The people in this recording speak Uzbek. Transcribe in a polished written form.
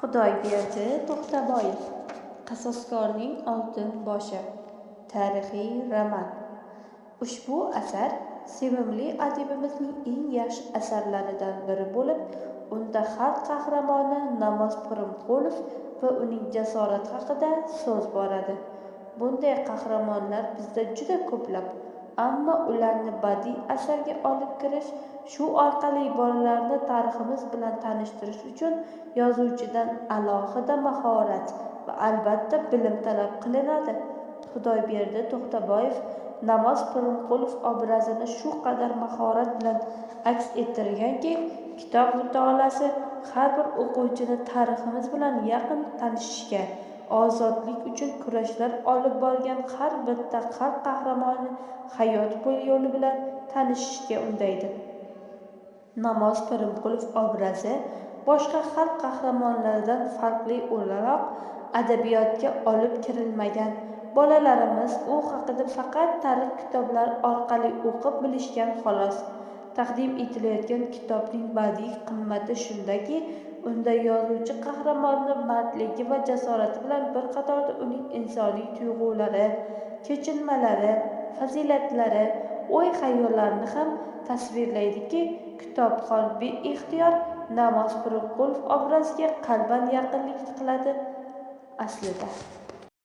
Xudoyberdi To'xtaboyev. Qasoskorning oltin boshi. Tarixiy roman. Ushbu asar sevimli adibimizning eng yaxshi asarlaridan biri bo'lib, unda xalq qahramoni Namoz Pirimqulov va uning jasorati haqida so'z boradi. Bunday qahramonlar bizda juda ko'plab, ammo ularni badiiy asarga olib kirish, shu orqali bolalarni tariximiz bilan tanishtirish uchun yozuvchidan alohida mahorat va albatta bilim talab qilinadi. Xudoyberdi To'xtaboyev Namoz Pirimqulov obrazini shu qadar mahorat bilan aks ettirganki, kitob mutolaasi har bir o'quvchini tariximiz bilan yaqin tanishishga, ozodlik uchun kurashlar olib borgan har bitta xalq qahramoni hayot yo'li bilan tanishishga undaydi. Namoz Pirimqulov obrazi boshqa xalq qahramonlaridan farqli o'laroq adabiyotga olib kirilmagan. Bolalarimiz u haqida faqat tarix kitoblari orqali o'qib bilishgan xolos. Taqdim etilayotgan kitobning badiiy qimmati shundaki, unda yozuvchi qahramonni mardligi va jasorati bilan bir qatorda uning insoniy tuyg'ulari, kechinmalari, fazilatlari, o'y-xayollarini ham tasvirlaydiki, kitobxon beixtiyor Namoz Pirimqulov obraziga qalban yaqinlik qiladi aslida.